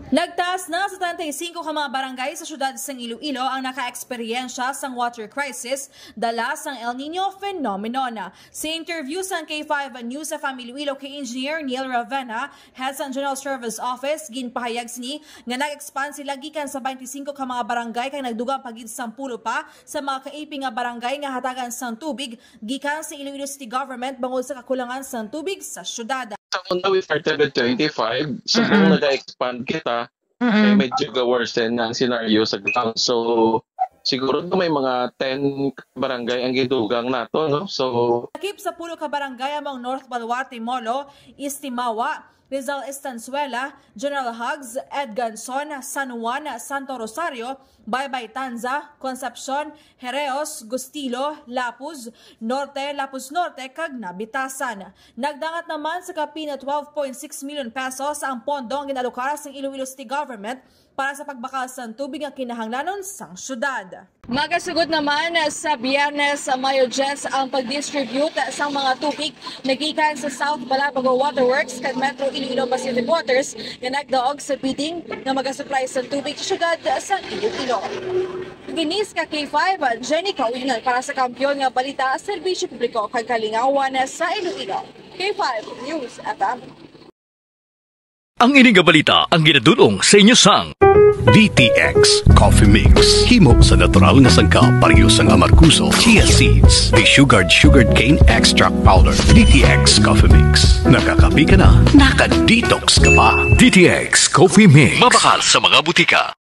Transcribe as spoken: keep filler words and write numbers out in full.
Nagtaas na sa treinta y cinco ka mga barangay sa siyudad sang Iloilo ang nakaeksperyensya sang water crisis dala sang El Niño phenomenon. Sa interview sang K five News F M Iloilo kay Engineer Neil Ravenna, head sang General Service Office, ginpahayag sini nga nag-expand sila gikan sa twenty-five ka mga barangay kag nagdugang pa gid sampulo pa sa mga kaiping nga barangay nga hatagan sang tubig gikan sa Iloilo City Government bangod sa kakulangan sang tubig sa siyudad. Sa una, we started with twenty-five. So, kung Mm-mm. nag-expand kita, Mm-mm. eh, medyo ga-worsen na ang scenario sa ground. So, siguro to may mga ten barangay ang gidugang nato, no? So, Takip sa pulo ka barangay among North Baluarte, Molo, East Timawa, Rizal Estanzuela, General Hugs, Edganson, San Juan, Santo Rosario, Baybay Tanza, Concepcion, Hereos, Gustilo, Lapuz Norte, Lapuz Norte, kag Nabitasan. Nagdangat naman sa kapin twelve point six million pesos ang pondo ang ginalokar sang Iloilo City Government para sa pagbakal sang tubig nga kinahanglanon sang syudad. Magasugod naman sa Biyernes, Mayo diyes, ang pag-distribute sang mga tubig nagikan sa South Balabago Waterworks kag Metro Iloilo Pacific Waters nga nagdaog sa bidding nga magasupply sang tubig sa syudad sa Iloilo. Ginis ka K five, Jenny Kawinan para sa Kampiyon nga Balita, Serbisyo Publiko kag Kalingawan sa Iloilo. K five News F M. Ang ini nga balita ang ginadul-ong sa inyo sang D T X Coffee Mix. Himo sa natural nga sangkap, pareho sang amargoso, chia seeds, desugared sugarcane extract powder. D T X Coffee Mix. Nakakape ka na, naka-detox ka pa. D T X Coffee Mix. Mabakal sa mga butika.